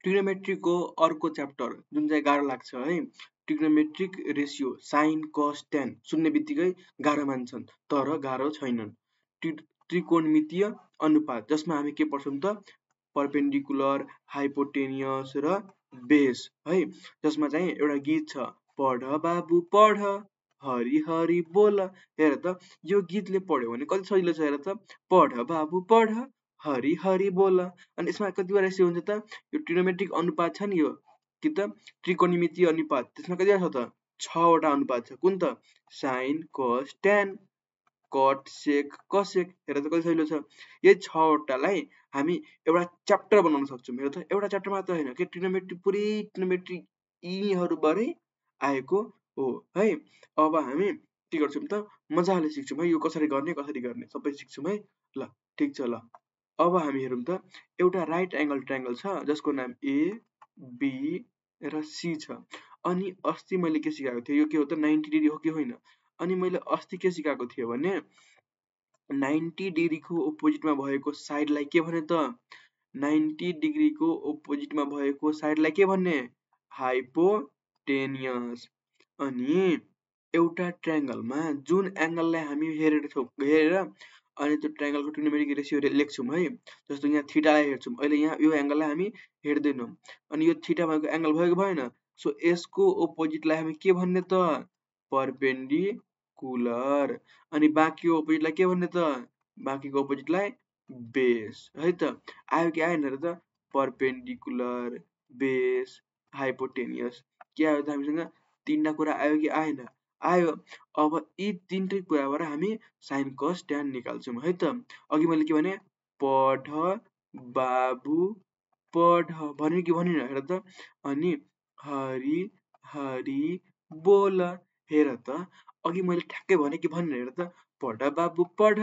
ट्रिग्नोमेट्रीको अर्को च्याप्टर जुन चाहिँ गाह्रो लाग्छ है, ट्रिग्नोमेट्रिक रेसियो साइन कस ट्यान सुन्ने बित्तिकै गाह्रो मान्छन् तर गाह्रो छैनन्। त्रिकोणमितीय अनुपात जसमा हामी के पढ्छौँ त परपेन्डिकुलर, हाइपोटेनियस र बेस है, जसमा चाहिँ एउटा गीत छ पढ बाबु पढ हरि हरि बोल। हेर त यो गीतले पढ्यो भने कति सजिलो छ हेर त, पढ बाबु पढ हरि हरि बोल। अनि यसमा कतिवटा रेसियो हुन्छ त, यो ट्रिग्नोमेट्रिक अनुपात छ नि यो कि त त्रिकोणमितीय अनुपात, त्यसमा कतिवटा छ त 6 वटा अनुपात छ। कुन त साइन कस ट्यान कट सेक कसेक। हेर त कति सजिलो छ। यही 6 वटालाई हामी एउटा च्याप्टर बनाउन सक्छौँ। हेर त एउटा च्याप्टर मात्र होइन कि ट्रिग्नोमेट्री पुरै ट्रिग्नोमेट्री यीहरूबाटै आएको हो है। अब हामी के गर्छौँ त मजाले सिक्छौँ है, यो कसरी गर्ने सबै सिक्छौँ है। ल ठिक छ। ल अब हामी हेरौँ त एउटा राइट एङ्गल ट्रायङ्गल छ जसको नाम ए बी र सी छ। अनि अस्ति मैले के सिकाएको थिएँ, यो के हो त 90 डिग्री हो कि होइन। अनि मैले अस्ति के सिकाएको थिएँ भने 90 डिग्रीको अपोजिटमा भएको साइडलाई के भने त 90 डिग्रीको अपोजिटमा भएको साइडलाई के भन्ने हाइपोटेनियस। अनि एउटा ट्रायङ्गलमा जुन एङ्गललाई हामी हेरेर अनि त्यो ट्रायङ्गलको ट्रिग्नोमेट्रिक रेसियो लेख्छौँ है। जस्तो यहाँ थीटालाई हेर्छौँ, अहिले यहाँ यो एङ्गललाई हामी हेर्दैनौँ अनि यो थीटा भएको एङ्गल भएको भएन। सो यसको अपोजिटलाई हामी के भन्ने त परपेन्डिकुलर। अनि बाँकीको अपोजिटलाई के भन्ने त बाँकीको अपोजिटलाई बेस है त। आयो कि आएन र त परपेन्डिकुलर बेस हाइपोटेनियस के आयो त हामीसँग तीनटा कुरा आयो कि आएन, आयो। अब यी तीनटै कुराबाट हामी साइन कस ट्यान निकाल्छौँ है त। अघि मैले के भने पढ बाबु पढ भन्यो कि भनेन हेर त। अनि हरि हरि बोल। हेर त अघि मैले ठ्याक्कै भने कि भनेन हेर त, पढ बाबु पढ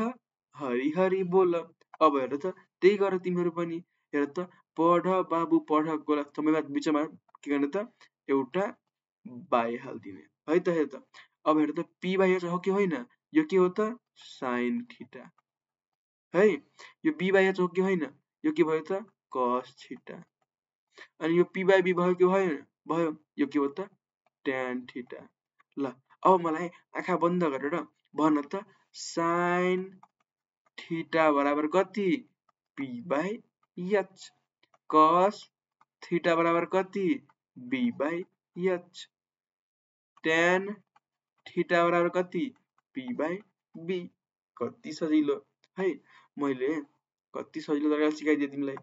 हरि हरि बोल। अब हेर त त्यही गर तिमीहरू पनि। हेर त पढ बाबु पढको समयमा बिचमा के गर्ने त एउटा बाई हालिदिने है त। हेर त अब हेर त पी बाई एच हो कि होइन, यो के हो त साइन थीटा है। यो बी बाई एच हो कि होइन, यो के भयो त कस थीटा। अनि यो पी बाई बी भयो कि भएन, भयो, यो के हो त ट्यान थीटा। ल अब मलाई आँखा बन्द गरेर भन त साइन थीटा बराबर कति p by h, cos theta बराबर कति b by h, tan theta बराबर कति पी बाई बी। कति सजिलो है, मैले कति सजिलो तरिकाले सिकाइदिएँ तिमीलाई।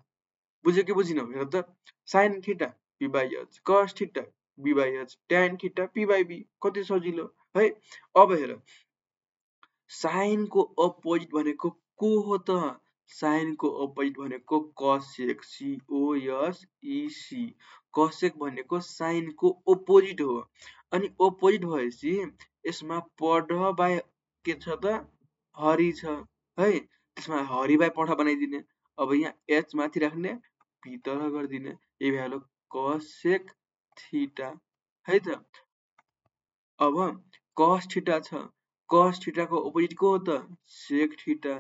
बुझ्यो कि बुझिनौ। हेर त sine theta p by h, cos theta b by h, tan theta p by b. कति सजिलो है। अब हेर साइनको अपोजिट भनेको को हो त, साइनको अपोजिट भनेको कसेक COSEC। कसेक भनेको साइनको अपोजिट हो। अनि अपोजिट भएपछि यसमा पढ बाई के छ त हरि छ है, त्यसमा हरि बाई पढ बनाइदिने। अब यहाँ एच माथि राख्ने पी तल गरिदिने, यही भइहाल्यो कसेक थीटा है त। अब कस थीटा छ, कस थीटाको अपोजिट को हो त सेक थीटा,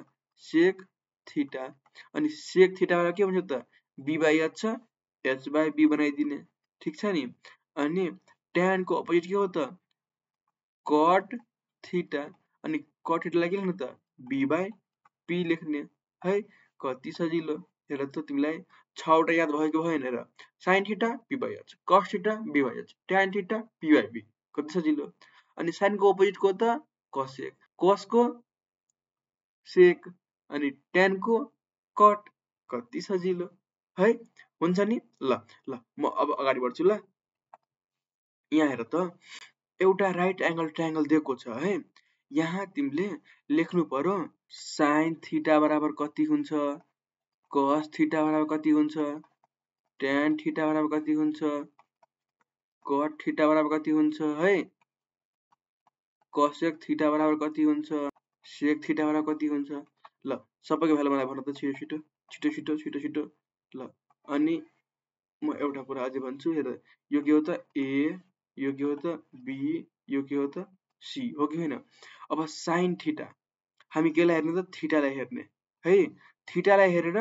सेक थीटा। अनि सेक थीटा के भन्छ त बी बाई एच छ, एच बाई बी बनाइदिने, ठिक छ नि। अनि ट्यानको अपोजिट के हो त कट थीटा, अनि कट थीटालाई के लेख्ने त बी बाई पी लेख्ने है। कति सजिलो। हेर त तिमीलाई 6 वटा याद भयो कि भएन। हेर sine theta p by h, cos theta b by h, tan theta p by b. कति सजिलो। अनि साइनको अपोजिट को त कसेक, कसको सेक, अनि ट्यानको कट। कति सजिलो है, हुन्छ नि। ल ल म अब अगाडि बढ्छु। ल यहाँ हेर त एउटा राइट एङ्गल ट्रायङ्गल दिएको छ है। यहाँ तिमीले लेख्नु पर्यो साइन थीटा बराबर कति हुन्छ, कस थीटा बराबर कति हुन्छ, ट्यान थीटा बराबर कति हुन्छ, कट थीटा बराबर कति हुन्छ है, कसेक थीटा बराबर कति हुन्छ, सेक थीटा बराबर कति हुन्छ। ल सबैको भ्यालु मलाई भन त छिटो छिटो छिटो छिटो छिटो छिटो। ल अनि म एउटा कुरा अझै भन्छु। हेर यो के हो त ए, यो के हो त बी, यो के हो त सी हो कि होइन। अब साइन थीटा हामी केलाई हेर्ने त थीटालाई हेर्ने है। थीटालाई हेरेर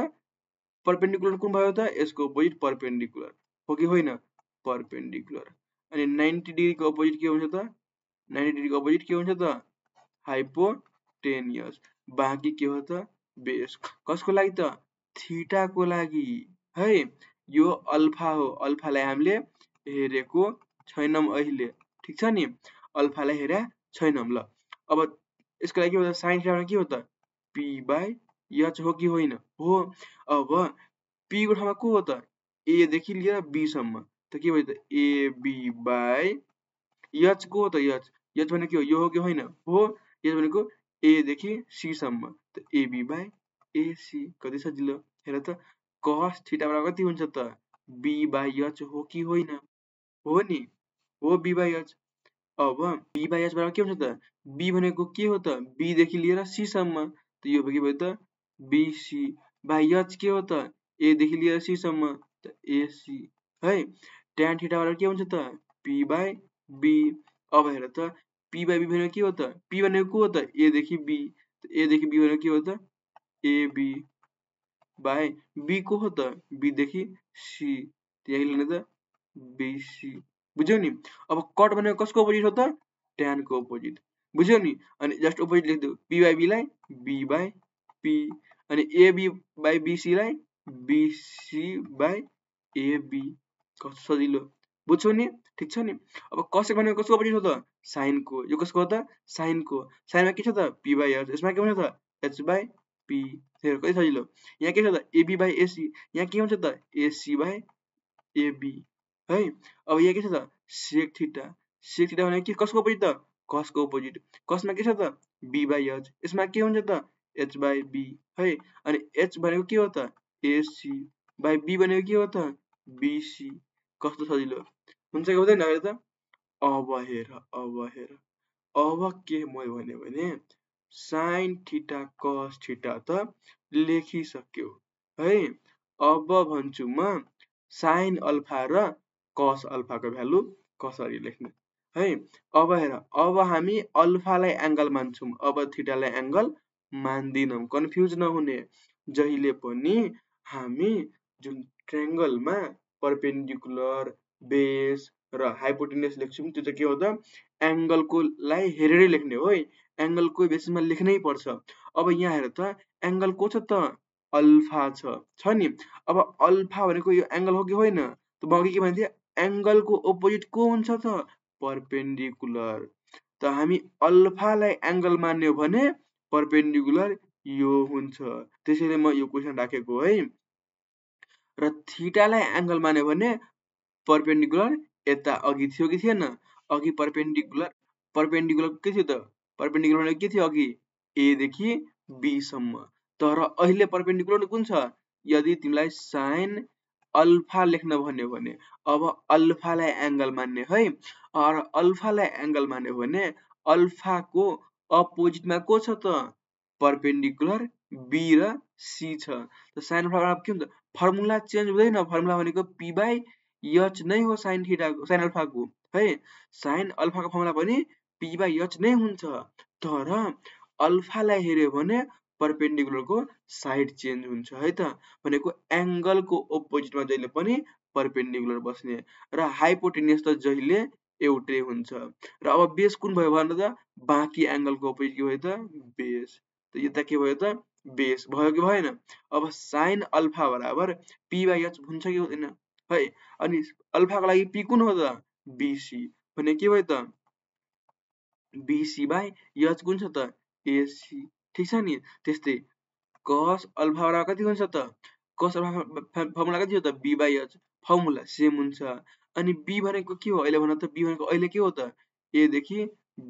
परपेन्डिकुलर कुन भयो त यसको अपोजिट परपेन्डिकुलर हो कि होइन परपेन्डिकुलर अनि 90 डिग्रीको अपोजिट के हुन्छ त 90 डिग्रीको अपोजिट के हुन्छ त हाइपोटेनियस बाँकी के हो त बेस कसको लागि त थीटाको लागि है यो अल्फा हो अल्फालाई हामीले हेरेको छैनौं अहिले ठीक छ नि अल्फालाई हेरे छैनौं ल अब यसको लागि के हो त sin थीटा के हो त p/h हो कि होइन हो अब p को ठाउँमा को हो त a देखि लिएर b सम्म त के भयो त ab/h को हो त h भनेको के हो यो हो कि होइन हो h भनेको a देखि c सम्म त ab/ac कति सजिलो हेर त cos थीटा बराबर कति हुन्छ त b/h हो कि होइन हो नि हो b/h अब b/h बराबर के हुन्छ त b भनेको के हो त b देखि लिएर c सम्म त यो के भयो त bc/h के हो त a देखि लिएर c सम्म त ac है tan थीटा बराबर के हुन्छ त p/b अब हेर त p/b भनेको के हो त p भनेको को हो त a देखि b त a देखि b भनेको के हो त ab/b को हो त b देखि c त्यही लेख्ने त bc बुझ्यौ नि अब कट भनेको कसको अपोजिट हो त tan को अपोजिट बुझ्यौ नि अनि जस्ट अपोजिट लेख्दियौ p/b लाई b/p अनि ab/bc लाई bc/ab कस्तो सजिलो बुझ्यौ नि ठीक छ नि अब cosec भनेको कसको अपोजिट हो त sin को यो कसको हो त sin को sin मा के छ त p/h यसमा के हुन्छ त h/p हेर कति सजिलो यहाँ के छ त ab/ac यहाँ के हुन्छ त ac/ab है अब यहाँ के छ त sec थीटा भनेको के कसको अपोजिट त cos को अपोजिट cos मा के छ त b/h यसमा के हुन्छ त h/b है अनि h भनेको के हो त ac/b भनेको के हो त bc कस्तो सजिलो हुन्छ कि हुँदैन हेर त अब हेर अब के मैले भने sin थीटा cos थीटा त लेखिसक्यो है अब भन्छु म sin अल्फा र cos अल्फा को भ्यालु कसरी लेख्ने है अब हेर अब हामी अल्फालाई एंगल मान्छौं अब थीटालाई एंगल मान्दिनौं कन्फ्युज नहुने जहिले पनि हामी जुन ट्रायंगलमा परपेन्डिकुलर बेस र हाइपोटेन्युस लेख्छौं त्यो चाहिँ के हो त एंगलको लाई हेरेरै लेख्ने हो है एंगलको बेसिसमा लेख्नै पर्छ अब यहाँ हेर त एंगल को छ त अल्फा छ नि अब अल्फा भनेको यो एंगल हो कि होइन त म अघि के भन्थे एंगलको अपोजिट को हुन्छ त परपेन्डिकुलर त हामी अल्फालाई एंगल मान्यो भने परपेन्डिकुलर यो हुन्छ त्यसैले म यो क्वेशन राखेको है र थीटालाई एंगल मान्यो भने परपेन्डिकुलर यता अघि थियो कि थिएन अघि परपेन्डिकुलर के थियो त परपेन्डिकुलर भनेको के थियो अघि a देखि b सम्म तर अहिले परपेन्डिकुलर कुन छ यदि तिमीलाई sin अल्फा लेख्न भन्यो भने अब अल्फालाई एंगल मान्ने है और अल्फालाई एंगल मान्यो भने अल्फाको अपोजिटमा को छ त परपेन्डिकुलर b र c छ त sin अल्फा बराबर के हुन्छ फर्मुला चेन्ज हुँदैन फर्मुला भनेको p/h नै हो sin थीटाको sin अल्फाको है sin अल्फाको फर्मुला पनि p/h नै हुन्छ तर अल्फालाई हेर्यो भने परपेन्डिकुलरको साइड चेन्ज हुन्छ है त भनेको एंगलको अपोजिटमा जहिले पनि परपेन्डिकुलर बस्ने र हाइपोटेन्युस त जहिले एउटै हुन्छ र अब बेस कुन भयो भन्नु त बाँकी एंगलको अपोजिट के भयो त बेस त यता के भयो त बेस भयो कि भएन अब sin अल्फा बराबर p/h हुन्छ कि हुँदैन है अनि अल्फाको लागि p कुन हो त bc भने के भयो त bc/h कुन छ त ac ठीक छ नि त्यस्तै cos अल्फा बराबर कति हुन्छ त cos अल्फा फर्मुला कति हो त b/h फर्मुला सेम हुन्छ अनि b भनेको के हो अहिले भन त b भनेको अहिले के हो त a देखि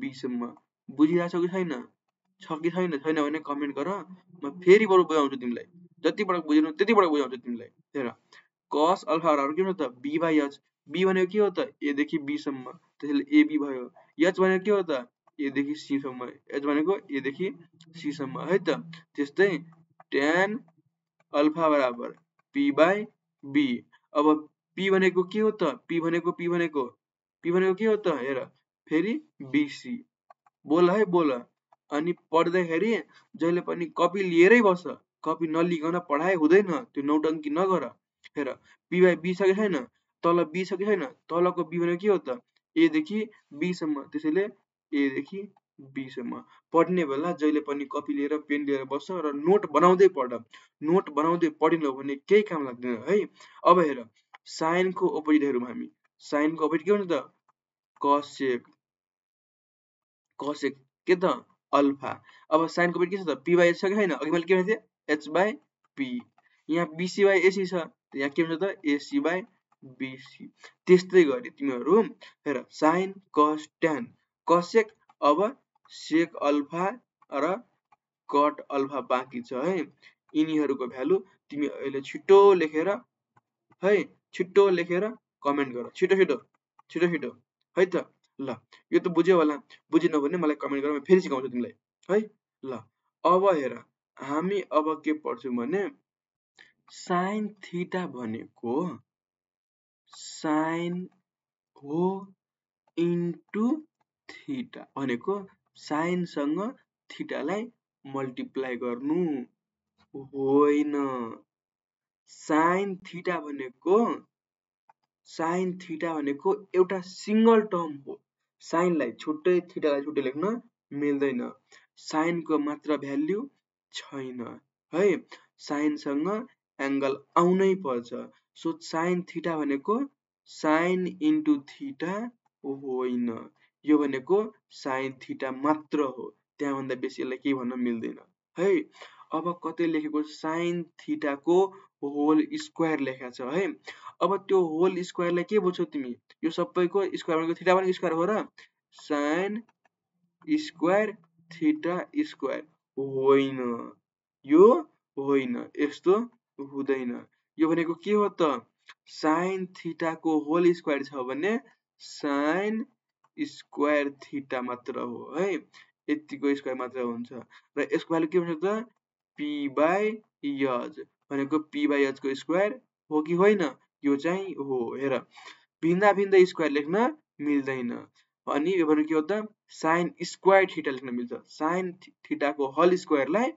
b सम्म बुझिरहेछौ कि छैन छ कि छैन भने कमेन्ट गर म फेरि बरु बुझाउँछु तिमीलाई जति पटक बुझ्नु त्यति पटक बुझाउँछु तिमीलाई हेर cos अल्फा बराबर के हो त b/h b भनेको के हो त a देखि b सम्म त्यसैले ab भयो h भनेको के हो त a देखि c सम्म h भनेको a देखि c सम्म है त त्यस्तै tan अल्फा बराबर p/b अब p भनेको के हो त p भनेको के हो त हेर फेरि bc बोल है बोल अनि पढ्दाखेरि जहिले पनि कपी लिएरै बस कपी नलिकन पढाए हुँदैन, त्यो नौटङ्की नगर। हेर p बाई b छ कि छैन, तल b छ कि छैन, तलको b भनेको के हो त, a देखि b सम्म, त्यसैले a देखि b सम्म। पढ्ने बेला जहिले पनि कपी लिएर पेन लिएर बस्छ र नोट बनाउँदै पढ, नोट बनाउँदै पढिनौ भने केही काम लाग्दैन है। अब हेर साइनको अपोजिट हेरौँ हामी, साइनको अपोजिट के हुन्छ त, कसेक, कसेक के त अल्फा। अब साइनको अपोजिट के छ त, p बाई h छ कि छैन, अघि मैले के भनेको थिएँ, h बाई p, यहाँ bc बाई ac छ, यहाँ के हुन्छ त ac बाई bc। त्यस्तै गरी तिमीहरू हेर साइन कस ट्यान कसेक, अब सेक अल्फा र कट अल्फा बाँकी छ है। यिनीहरूको भ्यालु तिमी अहिले छिटो लेखेर है, छिटो लेखेर कमेन्ट गर, छिटो छिटो छिटो छिटो है त। ल यो त बुझ्यौ होला, बुझेनौ भने मलाई कमेन्ट गर, म फेरि सिकाउँछु तिमीलाई है। ल अब हेर हामी अब के पढ्छौँ भने साइन थीटा भनेको साइन हो इन्टु थीटा भनेको साइनसँग थीटालाई मल्टिप्लाई गर्नु होइन। साइन थीटा भनेको एउटा सिंगल टर्म हो, साइनलाई छुट्टै थीटालाई छुट्टै लेख्न मिल्दैन, साइनको मात्र भ्याल्यु छैन है, साइनसँग एंगल आउनै पर्छ। सो साइन थीटा भनेको साइन इन्टु थीटा होइन, यो भनेको साइन थीटा मात्र हो, त्यहाँभन्दा बेसी यसलाई केही भन्न मिल्दैन है। अब कतै लेखेको साइन थीटाको होल स्क्वायर लेखेको छ है। अब त्यो होल स्क्वायरलाई के बुझ्छौ तिमी, यो सबैको स्क्वायर भनेको थीटा भनेको स्क्वायर हो र, साइन स्क्वायर थीटा स्क्वायर होइन, यो होइन, यस्तो हुँदैन। यो भनेको के हो त, साइन थीटाको होल स्क्वायर छ भने साइन स्क्वायर थीटा मात्र हो है, यतिको स्क्वायर मात्र हुन्छ र यसको भ्यालु के हुन्छ त, p बाई h भनेको p बाई h को स्क्वायर हो कि होइन, यो चाहिँ हो। हेर भिन्दा भिन्दै स्क्वायर लेख्न मिल्दैन, अनि यो भनेको के हो त, साइन स्क्वायर थीटा लेख्न मिल्छ, साइन थीटाको होल स्क्वायरलाई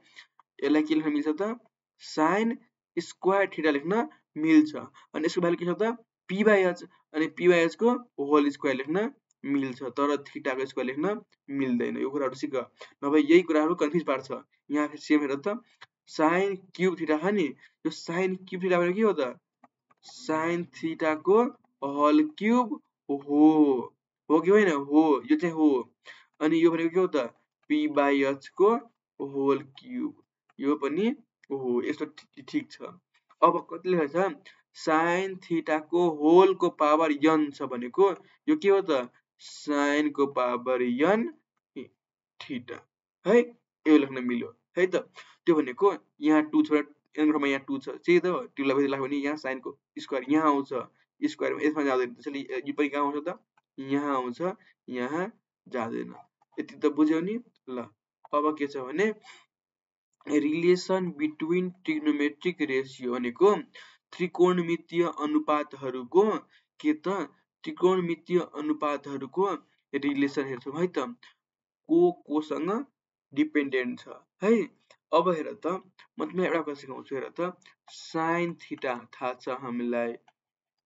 यसलाई के लेख्न मिल्छ त, साइन स्क्वायर थीटा लेख्न मिल्छ। अनि यसको भ्यालु के छ त, p बाई h, अनि p बाई h को होल स्क्वायर लेख्न मिल्छ, तर थीटाको स्क्वायर लेख्न मिल्दैन। यो कुराहरु सिक, नभए यही कुराहरु कन्फ्युज पार्छ। यहाँ सेम हेर त, साइन क्यूब थीटा छ नि, यो साइन क्यूब थीटा भनेको के हो त, साइन थीटाको होल क्यूब हो कि होइन, हो, यो चाहिँ हो। अनि यो भनेको के हो त, p बाई h को होल क्यूब, यो पनि हो, यस्तो ठीक छ। अब कति लेखेको छ, साइन थीटाको होल को पावर n छ भनेको यो के हो त, साइन को पावर n थीटा है, यो लेख्न मिल्यो है त। त्यो भनेको यहाँ 2 छ, n मा यहाँ 2 छ, त्यही त, त्योलाई लेख्यो भने यहाँ साइन को स्क्वायर यहाँ आउँछ, स्क्वायर यसमा जाँदैन, त्यसैले यो पनि कहाँ आउँछ त, यहाँ आउँछ, यहाँ जाँदैन। यति त बुझ्यौ नि। ल अब के छ भने रिलेसन बिट्विन ट्रिग्नोमेट्रिक रेशियो भनेको त्रिकोणमितीय अनुपातहरूको के त, त्रिकोणमितीय अनुपातहरूको रिलेसन हेर्छौं है त, कोसँग डिपेन्डेन्ट छ है। अब हेर त, म तिमीलाई एउटा कुरा सिकाउँछु, हेर त, साइन थीटा थाहा छ हामीलाई,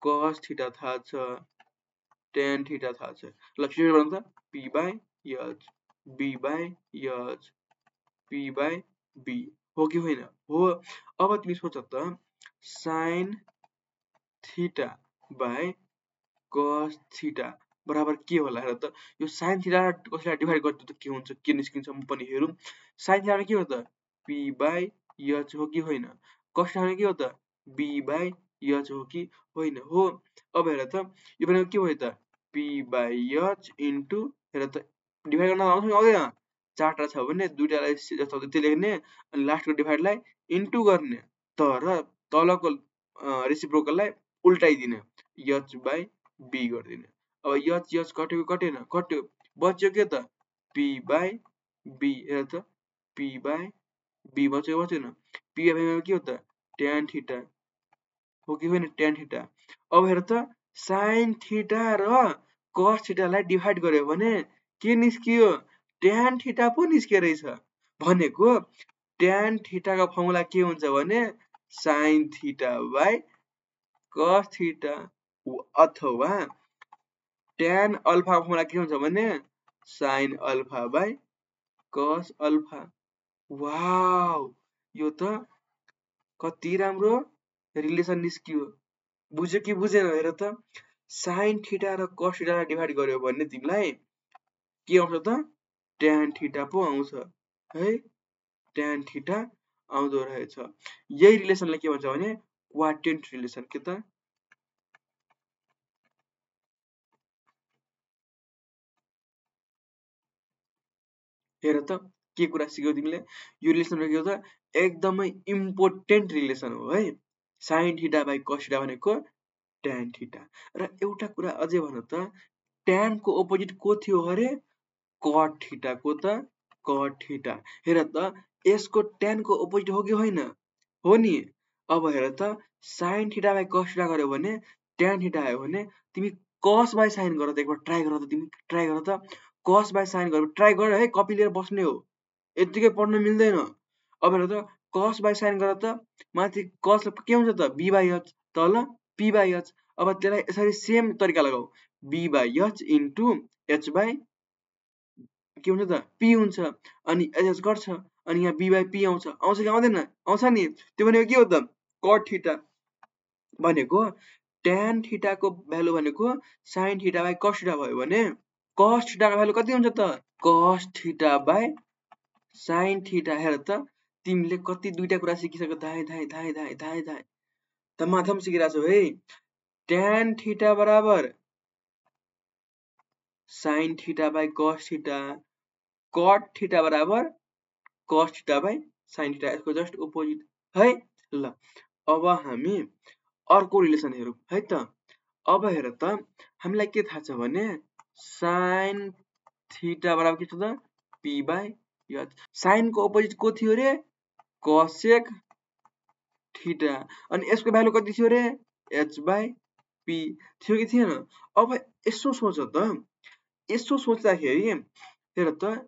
कस थीटा थाहा छ, टेन थीटा थाहा छ। ल छिटो गरौँ त, p by h, b by h, p by b हो कि होइन, हो। अब तिमी सोच त, sine theta by cos theta बराबर के होला, हेर त, यो साइन थीटा कसैलाई डिभाइड गर्दा त के हुन्छ, के निस्किन्छ, म पनि हेरौँ। साइन थीटा के हो त, p बाई h हो कि होइन, कस थीटा के हो त, b बाई h हो कि होइन, हो। अब हेर त, यो भनेको के भयो त, p बाई h इन्टु, हेर त डिभाइड गर्न आउँछ कि आउँदैन, चारवटा छ भने दुईटालाई जति लेख्ने अनि लास्टको डिभाइडलाई इन्टु गर्ने, तर तलको रेसिप्रोकललाई उल्टाइदिने, h बाई b गरिदिने। अब h कट्यो कटेन, कट्यो, बच्यो के त, p बाई b, हेर त p बाई b बच्यो बच्यो न, p बाई के हो त, tan थीटा हो कि होइन, tan थीटा। अब हेर त, साइन थीटा र कस थीटालाई डिभाइड गर्यो भने के निस्कियो, tan थीटा पो निस्कियो रहेछ, भनेको tan थीटा को फर्मुला के हुन्छ भने sin theta by cos theta अथवा tan अल्फा को फर्मुला के हुन्छ भने sin alpha by cos alpha. Wow, यो त कति राम्रो रिलेसन निस्कियो। बुझ्यो कि बुझेन हेर त। sin थीटा र cos थीटा लाई डिभाइड गर्यो भने तिमीलाई के आउँछ त tan थीटा पो आउँछ है, tan थीटा आउँदो रहेछ। यही रिलेसनलाई के भन्छ भने क्वाड्रेन्ट रिलेसन। के त हेर त के कुरा सिक्यौ तिमीले। यो रिलेसन के हो त एकदमै इम्पोर्टेन्ट रिलेसन हो है। sin theta by cos theta भनेको tan थीटा। र एउटा कुरा अझै भन त, tan को अपोजिट को थियो अरे cot थीटा को त cot थीटा। हेर त यसको tan को अपोजिट हो कि होइन, हो नि। अब हेर त sin theta by cos theta गर्यो भने tan थीटा आयो भने तिमी cos बाइ sin गर त, एकबार ट्राई गर त, तिमी ट्राई गर त। cos बाइ sin गर, ट्राई गर है, कपी लिएर बस्ने हो, यतिकै पढ्न मिल्दैन। अब हेर त cos बाइ sin गर त, माथि cos के हुन्छ त b बाइ h, तल p बाइ h। अब त्यसलाई यसरी सेम तरिका लगाऊ, b by h into h by के हुन्छ त p हुन्छ, अनि h घट्छ, अनि यहाँ b बाइ p आउँछ। आउँछ कि आउँदैन, आउँछ नि। त्यो भनेको के हो त cot थीटा भनेको tan थीटा को भ्यालु भनेको sin theta by cos theta भयो भने cos थीटा को भ्यालु कति हुन्छ त cos theta by sin theta. हेर त तिमीले कति दुईटा कुरा सिकिसक्यो, धाइ धाइ धाइ धाइ धाइ धाइ धमाधम सिकिरहेछौ है। tan थीटा बराबर sin theta by cos theta, cot theta बराबर cos theta by sin theta, यसको जस्ट अपोजिट है। ल अब हामी अर्को रिलेसन हेरौँ है त। अब हेर त हामीलाई के थाहा छ भने sin थीटा बराबर के छ त p बाइ h। sin को अपोजिट को थियो रे cosec थीटा, अनि यसको भ्यालु कति थियो रे h बाइ p थियो कि थिएन। अब यसो सोच त, यसो सोच्दाखेरि हेर त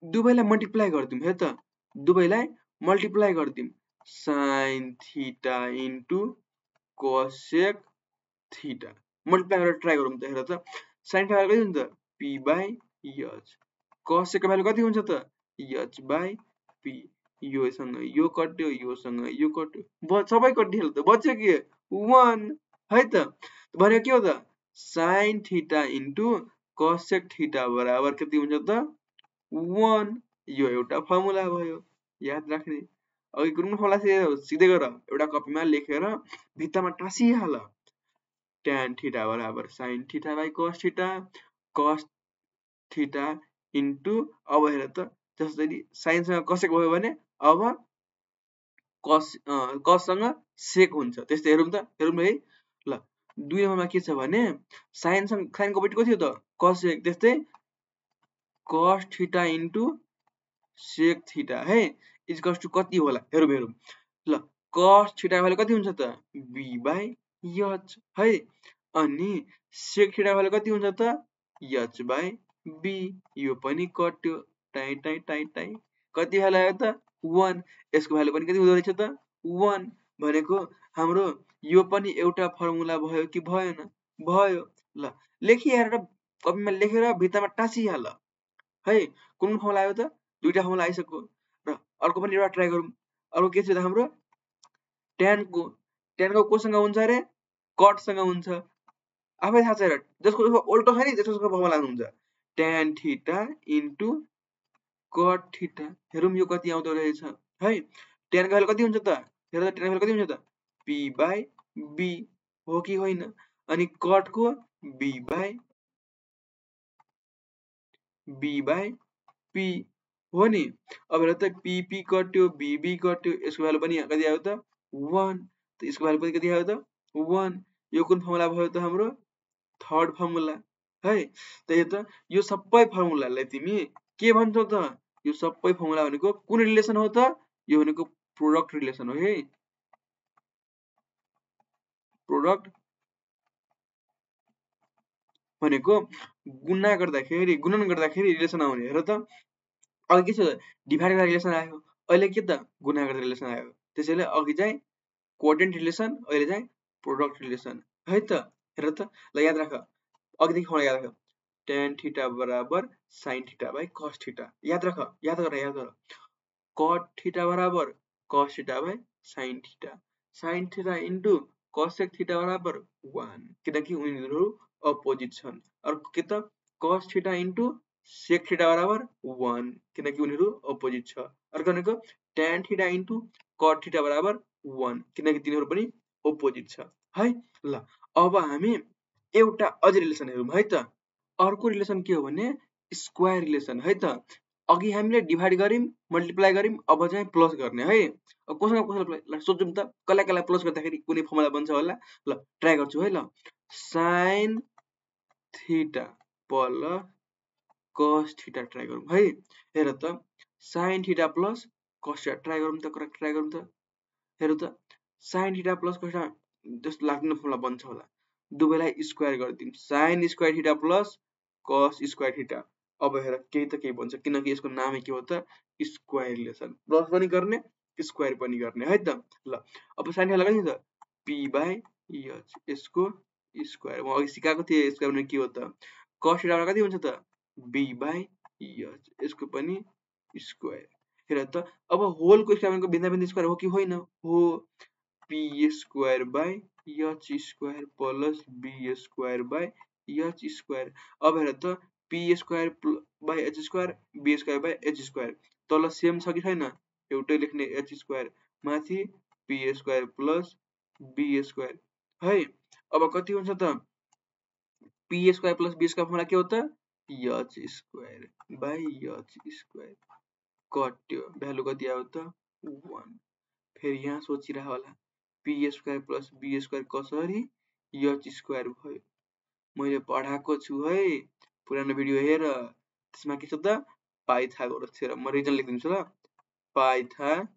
दुवैलाई मल्टिप्लाई गर्दियौँ। हेर त दुवैलाई मल्टिप्लाई गर्दियौँ, sin theta into cosec theta multiply गरेर ट्राई गरौँ त। हेर त sin थीटा कति हुन्छ त p बाइ h, cosec को भ्यालु कति हुन्छ त h बाइ p। योसँग यो कट्यो, योसँग यो कट्यो, सबै कटिहाल्यो त, बच्यो के 1 है त। भनेको के हो त sin theta into cosec theta बराबर कति हुन्छ त 1। यो एउटा फर्मुला भयो, याद राख्ने। अघि कुन फर्मुला सिधै गर, एउटा कपीमा लेखेर भित्तामा टाँसिहाल। tan थीटा बराबर sin theta by cos theta, cos theta into, अब हेर त जसरी sin सँग cosec भयो भने अब cos सँग sec हुन्छ। त्यस्तै हेरौँ त, हेरौँ है। ल 2 नम्बरमा के छ भने sin को अपोजिट को थियो त cosec, त्यस्तै cos theta into sec theta है इक्वल्स टु कति होला हेरौँ हेरौँ। ल cos थीटा को भ्यालु कति हुन्छ त b बाइ h है, अनि sec थीटा को भ्यालु कति हुन्छ त h बाइ b। यो पनि कट्यो, टाइ टाइ टाइ टाइ, कति भ्यालु आयो त 1। यसको भ्यालु पनि कति हुँदो रहेछ त 1। भनेको हाम्रो यो पनि एउटा फर्मुला भयो कि भएन, भयो। ल लेखिहाल, कपीमा लेखेर भित्तामा टाँसिहाल है। कुन फर्मुला आयो त, दुईटा फर्मुला आइसक्यो। र अर्को पनि एउटा ट्राई गरौँ। अर्को के छ त हाम्रो tan को कोसँग हुन्छ अरे cot सँग हुन्छ, आफै थाहा छ। हेर जसको उल्टो छ नि त्यसको फर्मुला हुन्छ tan theta into cot theta. हेरौँ यो कति आउँदो रहेछ है। tan को भ्यालु कति हुन्छ त, हेर त tan को भ्यालु कति हुन्छ त p बाइ b हो कि होइन, अनि cot को b बाइ p हो नि। अब हेर त p कट्यो, b कट्यो, यसको भ्यालु पनि कति आयो त 1, त यसको भ्यालु पनि कति आयो त 1। यो कुन फर्मुला भयो त हाम्रो थर्ड फर्मुला है। त यो त यो सबै फर्मुलालाई तिमी के भन्छौ त, यो सबै फर्मुला भनेको कुन रिलेसन हो त, यो भनेको प्रोडक्ट रिलेसन हो है। प्रोडक्ट भनेको गुणन गर्दाखेरि रिलेसन आउने। हेर त अघि के छ डिभाइड गरेर रिलेसन आयो, अहिले के त गुणा गर्दा रिलेसन आयो, त्यसैले अघि चाहिँ कोटेन्ट रिलेसन, अहिले चाहिँ प्रोडक्ट रिलेसन है त। हेर त ल याद राख, अघिदेखि फर्मुला याद राख, tan थीटा बराबर sin theta by cos theta. याद राख, याद गर cot थीटा बराबर cos theta by sin theta, sin theta into cosec theta बराबर 1, किनकि उनीहरू अपोजिट छन्। अर्को के त cos theta into sec theta बराबर 1, किनकि उनीहरू अपोजिट छ। अर्को भनेको tan theta into cot theta बराबर 1, किनकि तिनीहरू पनि अपोजिट छ है। ल अब हामी एउटा अझै रिलेसन हेरौँ है त। अर्को रिलेसन के हो भने स्क्वायर रिलेसन है त। अघि हामीले डिभाइड गर्यौं, मल्टिप्लाई गर्यौं, अब चाहिँ प्लस गर्ने है। अब कसैलाई कसैलाई सोचौँ त, कसलाई कसलाई प्लस गर्दाखेरि कुनै फर्मुला बन्छ होला। ल ट्राई गर्छु है। ल sin theta plus cos theta try गरौँ है। हेर त sin theta plus cos theta try गरौँ त, करेक्ट ट्राई गरौँ त। हेर त sin theta plus cos theta जस्तो लाग्ने फर्मुला बन्छ होला। दुवैलाई स्क्वायर गरिदिउँ, sin square theta plus cos square theta. अब हेर केही त केही बन्छ, किनकि यसको नामै के हो त स्क्वायर रिलेसन, प्लस पनि गर्ने स्क्वायर पनि गर्ने है त। ल अब sin थीटा लगाइदिउँ त, p बाई h, यसको स्क्वायर। म अघि सिकाएको थिएँ स्क्वायर भने के हो त। cos थीटा कति हुन्छ त b बाई h, यसको पनि स्क्वायर। हेर त अब होलको स्क्वायर भनेको भिन्दा भिन्दा स्क्वायर हो कि होइन? हो। p square by h square plus b square by h square. अब हेर त p square by h square, b square by h square, तल सेम छ कि छैन? एउटै लेख्ने h स्क्वायर, माथि p square plus b square है। अब कति हुन्छ त p square plus b square formula के हो त h square by h square कट्यो, भ्यालु कति आयो त 1। फेरि यहाँ सोचिरह होला p square plus b square कसरी h स्क्वायर भयो। मैले पढाएको छु है, पुरानो भिडियो हेर, त्यसमा के छ त पाइथागोरस थ्योरम। म रिजन लेखिदिन्छु ल, पाइथागोरस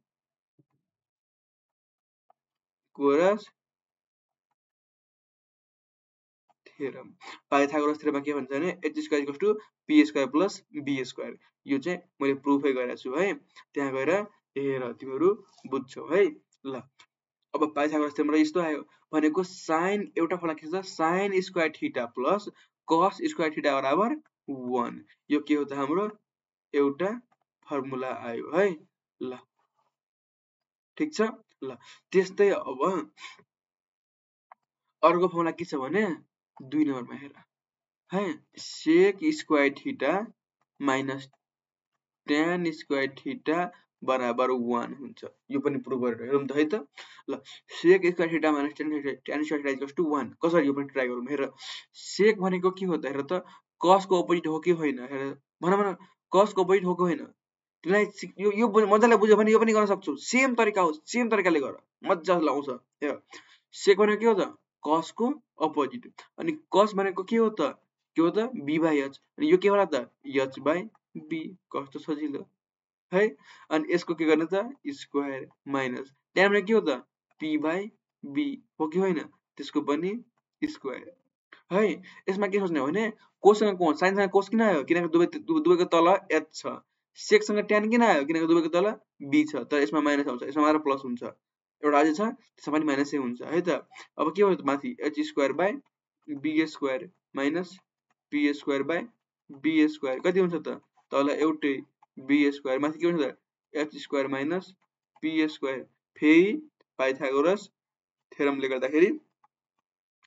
थ्योरम। पाइथागोरस थ्योरममा के भन्छ भने h square equals to p square plus b square. यो चाहिँ मैले प्रुफै गरेको छु है, त्यहाँ गएर हेर तिमीहरू बुझ्छौ है। ल अब पाइथागोरस थ्योरम यस्तो आयो भनेको साइन एउटा फर्मुला के छ sine square theta plus cos square theta बराबर 1। यो के हो त हाम्रो एउटा फर्मुला आयो है। ल ठीक छ। ल त्यस्तै अब अर्को फर्मुला के छ भने 2 नम्बरमा हेर है, सेक square theta minus tan square theta बराबर 1 हुन्छ। यो पनि प्रुफ गरेर हेरौँ त है त। ल sec square theta minus tan square theta equals to 1 कसरी, यो पनि ट्राई गरौँ। हेर सेक भनेको के हो त, हेर त cos को अपोजिट हो कि होइन, हेर भन cos को अपोजिट हो कि होइन। तिमीलाई यो मजाले बुझ्यो भने यो पनि गर्न सक्छौ, सेम तरिका हो, सेम तरिकाले गर, मजा आउँछ। हेर सेक भनेको के हो त cos को अपोजिट, अनि cos भनेको के हो त b बाई h, अनि यो के होला त h बाई b। कस्तो सजिलो है। अनि यसको के गर्ने त स्क्वायर माइनस tan भनेको के हो त p बाई b हो कि होइन, त्यसको पनि स्क्वायर है। यसमा के सोच्ने हो भने कोससँग कोस, साइनसँग कोस किन आयो, किनकि दुवैको तल h छ। सेकसँग tan किन आयो, किनकि दुवैको तल b छ, तर यसमा माइनस आउँछ, यसमा मात्र प्लस हुन्छ। एउटा अझै छ त्यसमा पनि माइनसै हुन्छ है त। अब के भयो त माथि h square by b square minus p square by b square कति हुन्छ त तल एउटै b स्क्वायर, माथि के हुन्छ त h square minus p square. फेरि पाइथागोरस थ्योरमले गर्दाखेरि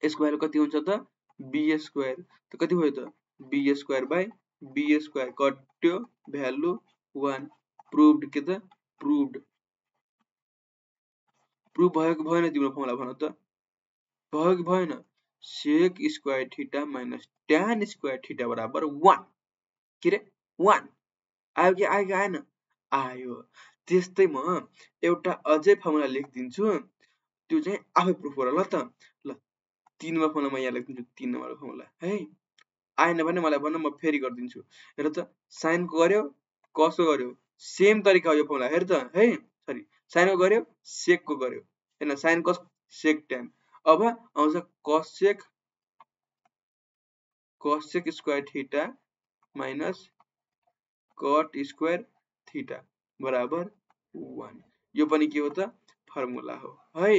यसको भ्यालु कति हुन्छ त b स्क्वायर, त कति भयो त b square by b square कट्यो, भ्यालु 1। प्रुभड के त प्रुभड, प्रुभ भयो कि भएन तिम्रो फर्मुला भन त, भयो कि भएन। सेक square theta minus tan square theta बराबर 1 के रे 1 आयो कि आएन, आयो। त्यस्तै म एउटा अझै फर्मुला लेखिदिन्छु, त्यो चाहिँ आफै प्रुफ गर ल त। ल 3 नम्बर फर्मुला म यहाँ लेखिदिन्छु, 3 नम्बर फर्मुला है। आएन भने मलाई भन, म फेरि गरिदिन्छु। हेर त साइनको गर्यो कसको गर्यो, सेम तरिका हो यो फर्मुला। हेर त है, सरी साइनको गर्यो सेकको गर्यो, हैन साइन कस सेक tan। अब आउँछ cosec square theta minus cot square theta बराबर 1 यो पनि के हो त फर्मुला हो है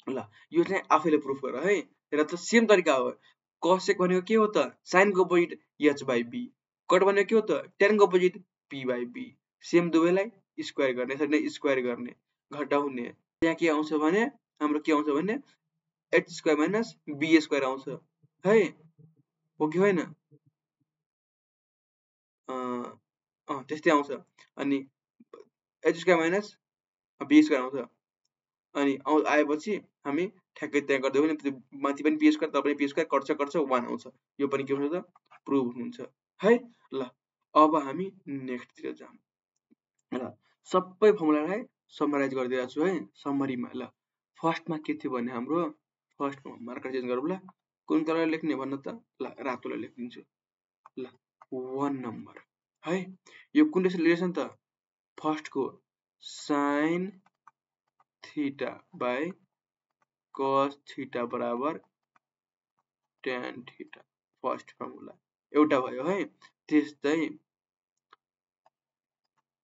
ल यो चाहिँ आफैले प्रुफ गर है र त सेम तरिका हो cosec भनेको के हो त sin को अपोजिट h/b cot भनेको के हो त tan को अपोजिट p/b सेम दुवैलाई स्क्वायर गर्ने यसरी नै स्क्वायर गर्ने घटाउने यहाँ के आउँछ भने हाम्रो के आउँछ भने h² - b² आउँछ है हो कि होइन त्यस्तै आउँछ अनि h² - b² आउँछ अनि आएपछि हामी ठ्याक्कै त्यहाँ गर्दै पनि माथि पनि p² तल पनि p² कट्छ 1 आउँछ यो पनि के हुन्छ त प्रुभ हुन्छ है ल अब हामी नेक्स्ट तिर जाम ल सबै फर्मुलालाई समराइज गरिदिएको छु है समरीमा ल फर्स्टमा के थियो भने हाम्रो फर्स्टमा मार्कर चेन्ज गरौँ ल कुन कलर लेख्ने भन्नु त ल रातोलाई लेखिदिन्छु ल 1 नम्बर है यो कुन रिलेसन त फर्स्टको sin theta by cos theta बराबर tan थीटा फर्स्ट फर्मुला एउटा भयो है त्यस्तै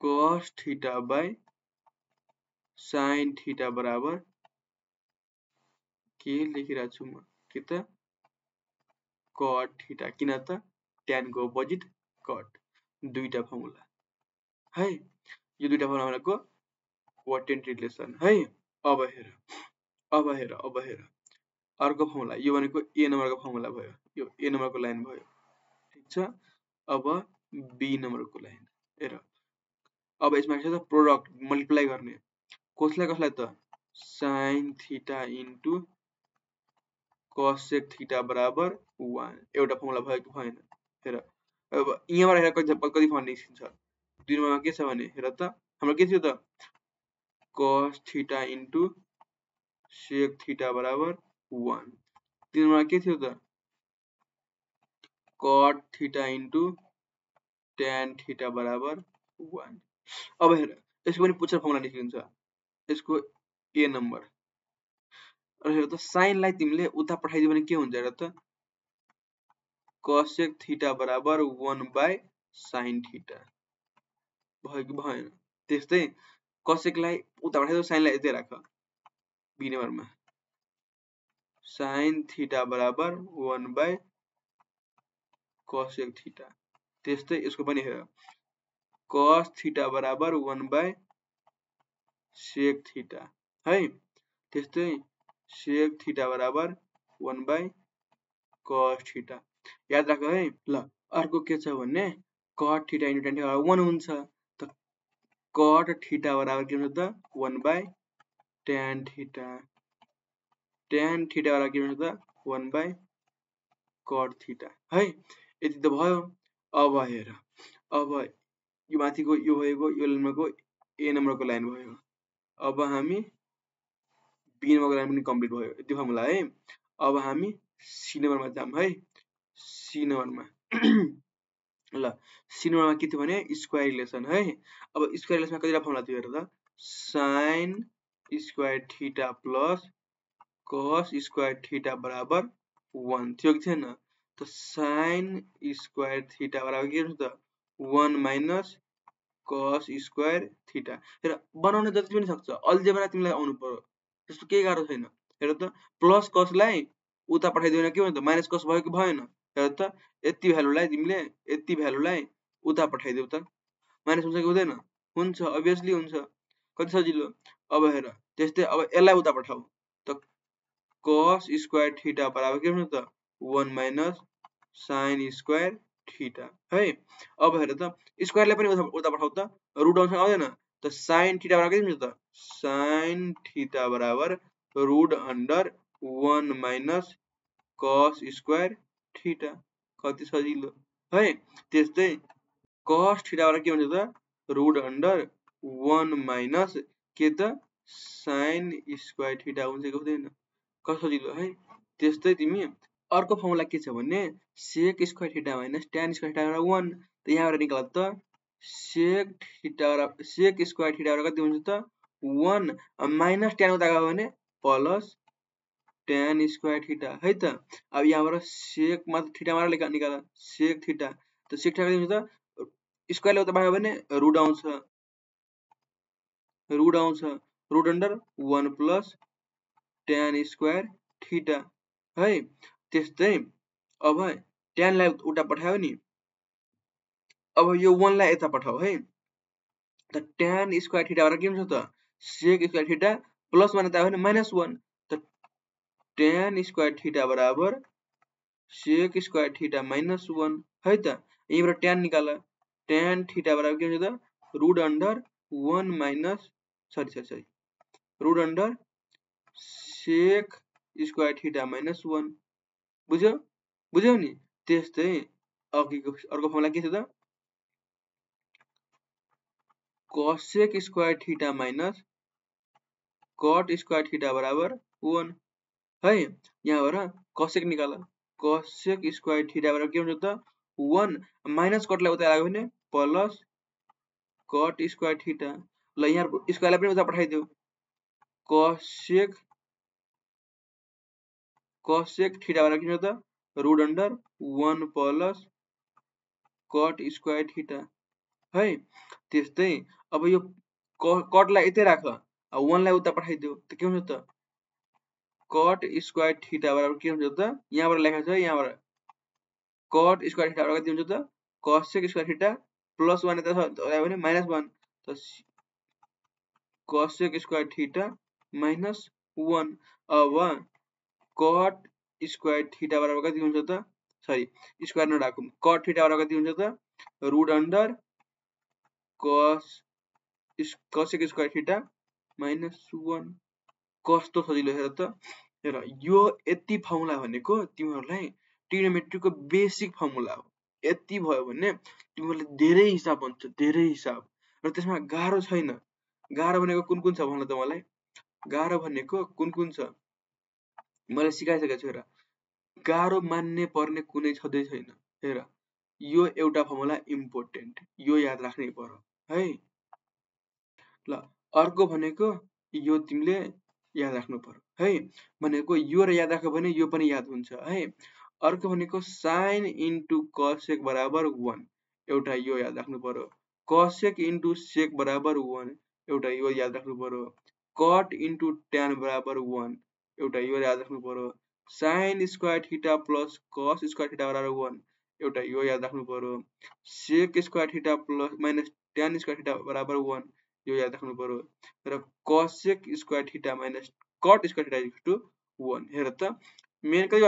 cos theta by sin theta बराबर के लेखिरहेको छु म के त cot थीटा किन त tan को अपोजिट cot दुईटा फर्मुला है यो दुईटा फर्मुला भनेको क्वाड्रेन्ट रिलेसन है अब हेर अर्को फर्मुला यो भनेको ए नम्बरको फर्मुला भयो यो ए नम्बरको लाइन भयो ठीक छ अब बी नम्बरको लाइन हेर अब यसमा के छ त प्रोडक्ट मल्टिप्लाई गर्ने कसलाई त sin theta into cosec theta बराबर 1 एउटा फर्मुला भयो कि भएन हेर अब यहाँबाट हेर कति फर्मुला निस्किन्छ दुई नम्बरमा के छ भने हेर त हाम्रो के थियो त cos theta into sec theta बराबर 1 तीन नम्बरमा के थियो त cot theta into tan theta बराबर 1 अब हेर यसको पनि पुच्छर फर्मुला निस्किन्छ यसको ए नम्बर र हेर त साइनलाई तिमीले उता पठाइदियो भने के हुन्छ हेर त cosec थीटा बराबर 1 बाई sin थीटा भयो कि भएन त्यस्तै cosecलाई उता पठाइदियो साइनलाई यतै राख बी नम्बरमा sin थीटा बराबर 1 बाई cosec थीटा त्यस्तै यसको पनि हेर cos थीटा बराबर 1 बाई sec थीटा है त्यस्तै sec थीटा बराबर 1 बाई cos थीटा याद राख है ल अर्को के छ भने cot theta into tan theta बराबर 1 हुन्छ त cot थीटा बराबर के हुन्छ त 1 बाई tan थीटा बराबर के हुन्छ त 1 बाई cot थीटा है यति त भयो अब हेर अब यो माथिको यो भएको यो लाइनको ए नम्बरको लाइन भयो अब हामी बी नम्बरको लाइन पनि कम्प्लिट भयो यति फर्मुला है अब हामी सी नम्बरमा जाम है सी नम्बरमा ल सी नम्बरमा के थियो भने स्क्वायर रिलेसन है अब स्क्वायर रिलेसनमा कतिवटा फर्मुला थियो हेर त sin square theta plus cos square theta बराबर 1 थियो कि थिएन त sin स्क्वायर थीटा बराबर के हुन्छ त 1 माइनस cos स्क्वायर थीटा हेर बनाउन जति पनि सक्छ अल्जेब्रा तिमीलाई आउनु पर्यो त्यस्तो केही गाह्रो छैन हेर त प्लस cosलाई उता पठाइदियो भने के हुन्छ त माइनस cos भयो कि भएन हेर त यति भ्यालुलाई उता पठाइदियो त माइनस हुन्छ कि हुँदैन हुन्छ obviously हुन्छ कति सजिलो अब हेर त्यस्तै अब यसलाई उता पठाऊ त cos स्क्वायर थीटा बराबर के हुन्छ त 1 माइनस sin स्क्वायर थीटा है अब हेर त स्क्वायरलाई पनि उता पठाऊ त रुट आउँछ आउँदैन त sin थीटा बराबर के हुन्छ त sin थीटा बराबर root under 1 minus cos square theta कति सजिलो है त्यस्तै cos थीटा बराबर के हुन्छ त रुट अन्डर 1 माइनस के त sin स्क्वायर थीटा हुन्छ कि हुँदैन कति सजिलो है त्यस्तै तिमी अर्को फर्मुला के छ भने sec square theta minus tan square theta बराबर 1 त यहाँबाट निकाल त sec स्क्वायर थीटा बराबर कति हुन्छ त 1 माइनस tan उता गयो भने प्लस tan स्क्वायर थीटा है त अब यहाँबाट sec मात्र थीटा मात्र निकाल sec थीटा त sec थीटा कति हुन्छ त स्क्वायरले उता गयो भने रुट आउँछ रुट आउँछ root under 1 plus tan square theta है। त्यस्तै अब tan लाई उता पठायो नि, अब यो 1 लाई यता पठाऊ है, त tan स्क्वायर थीटा बराबर के हुन्छ त sec स्क्वायर थीटा प्लस 1 यता आयो भने माइनस 1, त tan स्क्वायर थीटा बराबर sec स्क्वायर थीटा माइनस 1 है त। यहीँबाट tan निकाल, tan थीटा बराबर के हुन्छ त root under 1 minus sorry root under sec square theta minus 1 बुझ्यौ नि। त्यस्तै अघिको अर्को फर्मुला के छ त cosec square theta minus cot square theta बराबर 1 है। यहाँबाट cosec निकाल, cosec स्क्वायर थीटा बराबर के हुन्छ त 1 माइनस cot लाई उता लाग्यो भने प्लस cot स्क्वायर थीटा। ल यहाँ स्क्वायर लाई पनि उता पठाइदियो, cosec थीटा बराबर के हुन्छ त root under 1 plus cot square theta है। त्यस्तै अब यो cot लाई यतै राख, 1 लाई उता पठाइदियो, त के हुन्छ त cot स्क्वायर थीटा बराबर के हुन्छ त यहाँबाट लेखेको छ, यहाँबाट cot स्क्वायर थीटा बराबर के हुन्छ त cosec स्क्वायर थीटा प्लस 1 यता छ भने माइनस 1, त cosec स्क्वायर थीटा माइनस 1। अब cot स्क्वायर थीटा बराबर कति हुन्छ त सरी स्क्वायर नराखौँ, cot थीटा बराबर कति हुन्छ त root under cosec square theta minus 1। कस्तो सजिलो हेर त। हेर यो यति फर्मुला भनेको तिमीहरूलाई ट्रिग्नोमेट्रीको बेसिक फर्मुला हो। यति भयो भने तिमीहरूले धेरै हिसाब हुन्छ, धेरै हिसाब, र त्यसमा गाह्रो छैन। गाह्रो भनेको कुन कुन छ भन त मलाई, गाह्रो भनेको कुन कुन छ मैले सिकाइसकेको छु। हेर गाह्रो मान्ने पर्ने कुनै छँदै छैन। हेर यो एउटा फर्मुला इम्पोर्टेन्ट, यो याद राख्नै पर्यो है। ल अर्को भनेको यो तिमीले याद राख्नु पर्यो है, भनेको यो र याद राख्यो भने यो पनि याद हुन्छ है। अर्को भनेको sin इन्टु cosec बराबर 1, एउटा यो याद राख्नु पर्यो। cosec इन्टु sec बराबर 1, एउटा यो याद राख्नु पर्यो। cot इन्टु tan बराबर 1, एउटा यो याद राख्नु पर्यो। sin square theta plus cos square theta बराबर 1, एउटा यो याद राख्नु पर्यो। sec square theta plus minus tan square theta बराबर 1, यो याद राख्नु पर्यो। र cosec square theta minus cot square theta equal to 1। हेर त मेन कति छ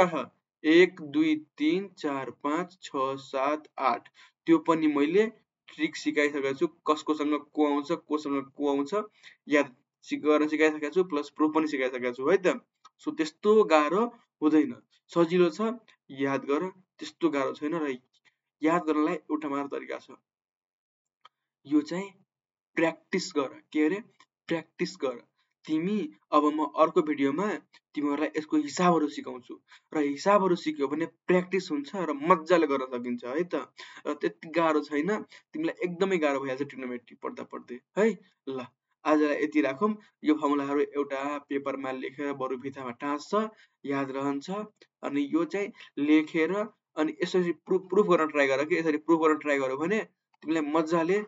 1 2 3 4 5 6 7 8, त्यो पनि मैले ट्रिक सिकाइसकेको छु, कसकोसँग को आउँछ कोसँग को आउँछ याद गर्न सिकाइसकेको छु, प्लस प्रुफ पनि सिकाइसकेको छु है त। सो त्यस्तो गाह्रो हुँदैन, सजिलो छ, याद गर, त्यस्तो गाह्रो छैन। र याद गर्नलाई एउटा मात्र तरिका छ, यो चाहिँ प्र्याक्टिस गर। के अरे प्र्याक्टिस गर। तिमी अब म अर्को भिडियोमा तिमीहरूलाई यसको हिसाबहरू सिकाउँछु, र हिसाबहरू सिक्यो भने प्र्याक्टिस हुन्छ र मजाले गर्न सकिन्छ है त। र त्यति गाह्रो छैन, तिमीलाई एकदमै गाह्रो भइहाल्छ ट्रिग्नोमेट्री पढ्दा पढ्दै है। ल आजलाई यति राखौँ। यो फर्मुलाहरू एउटा पेपरमा लेखेर बरु भित्तामा टाँस्छ, याद रहन्छ। अनि यो चाहिँ लेखेर अनि यसरी प्रुफ गर्न ट्राई गर कि यसरी प्रुफ गर्न ट्राई गर्यो भने तिमीलाई मजाले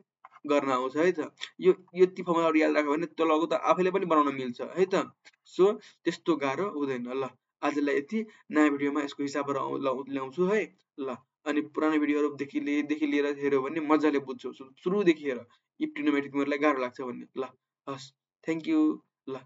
गर्न आउँछ है त। यो यति फर्मुलाहरू याद राख्यो भने त्यो लगु त आफैले पनि बनाउन मिल्छ है त। सो त्यस्तो गाह्रो हुँदैन। ल आजलाई यति, नयाँ भिडियोमा यसको हिसाबहरू ल्याउँछु है। ल अनि पुरानो भिडियोहरूदेखि लिएर हेऱ्यो भने मजाले बुझ्छौ, सुरुदेखि हेर, यी ट्रिग्नोमेट्री तिमीहरूलाई गाह्रो लाग्छ भने। ल हस्, थ्याङ्क यू। ल।